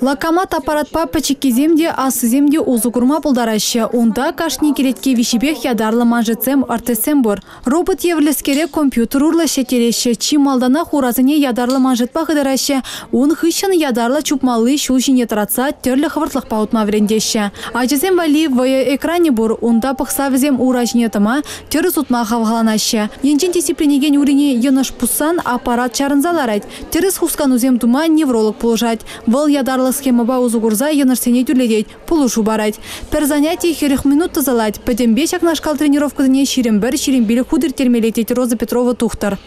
Локомат аппаратпа пӗчӗккисем те, аслисем те усӑ курма пултараҫҫӗ. Унта кашни кӗлетке виҫипех ятарлӑ манжетсем, ортезсем пур. Робот евӗрлӗскере компьютер урлӑ ӗҫлеттереҫҫӗ. Чи малтанах урасене ятарлӑ манжетпа хытараҫҫӗ. Ун хыҫҫӑн ятарлӑ чупмалли ҫул ҫине тӑратса тӗрлӗ хӑвӑртлӑхпа утма вӗрентеҫҫӗ. Ачасем валли вӑйӑ экранӗ пур. Унта пӑхса вӗсем ура ҫине тӑма, тӗрӗс утма хавхаланаҫҫӗ. Енчен те сипленекен урине йӑнӑш пуссан аппарат чарӑнса ларать. Тӗрӗс хусканусем тума невролог пулӑшать. Вӑл ятарлӑ схемӑпа усӑ курса йӑнӑшсене тӳрлетет, пулӑшу парать. Пӗр заняти 40 минут тӑсӑлать. Пӗтӗмпе ҫакнашкал тренировкӑсене 21-25 хут ирттермелле, тет Роза Петрова тухтӑр.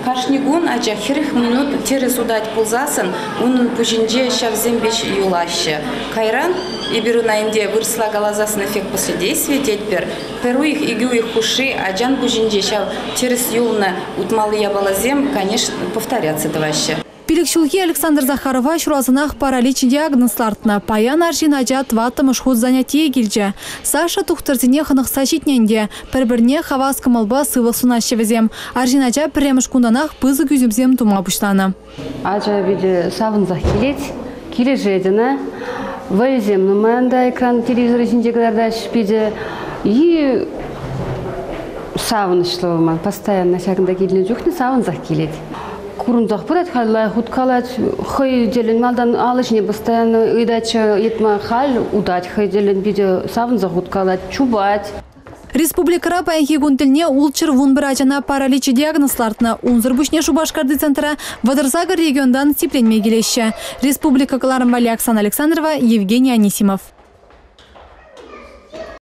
Кашни кун ача 40 минут тӗрӗс утать пулсассӑн унӑн пуҫӗнче ҫавсем пек юлаҫҫӗ. Кайран эпир ӑна ӗнтӗ вырӑсла каласассӑн эффект последействия тетпӗр. Пӗр уйӑх, икӗ уйӑх хушши ачан пуҫӗнче ҫав тӗрӗс юлнӑ утмалли япаласем, конечно, повторяться тӑваҫҫӗ. Пилӗк ҫулхи Александр Захарова ҫуралсанах паралич диагноз лартнӑ. Паян арҫын ача тӑваттӑмӗш хут занятие килчӗ. Саша тухтӑрсене хӑнӑхса ҫитнӗ ӗнтӗ. Пӗр-пӗрне хавас кӑмӑлпа сывлӑх сунаҫҫӗ вӗсем. Арҫын ача пӗрремӗш кунтанах пысӑк ӳсӗмсем тума пуҫланӑ. Ача питӗ савӑнсах килет, килӗшет ӑна. Вӑйӑсем нумай унта экран телевизорӗ ҫинче кӑтартаҫҫӗ питӗ. И савӑнӑҫлӑ вӑл ман постоянно ҫакӑнта килнӗ чухне савӑнсах килет. Курӑнсах пырать халь лайӑх уткалать. Хӑй тӗллӗн малтан алӑ ҫине постоянно ыйтатчӗ ыйтма. Халь утать хӑй тӗллӗн питӗ савӑнсах уткалать, чупать. Республикӑра паянхи кун тӗлне 611 ачана паралич диагноз лартнӑ. Унсӑр пуҫне Шупашкарти центра 38 регионтан сипленме килеҫҫӗ. Республика кӑларӑм валли Оксана Александрова, Евгений Анисимов.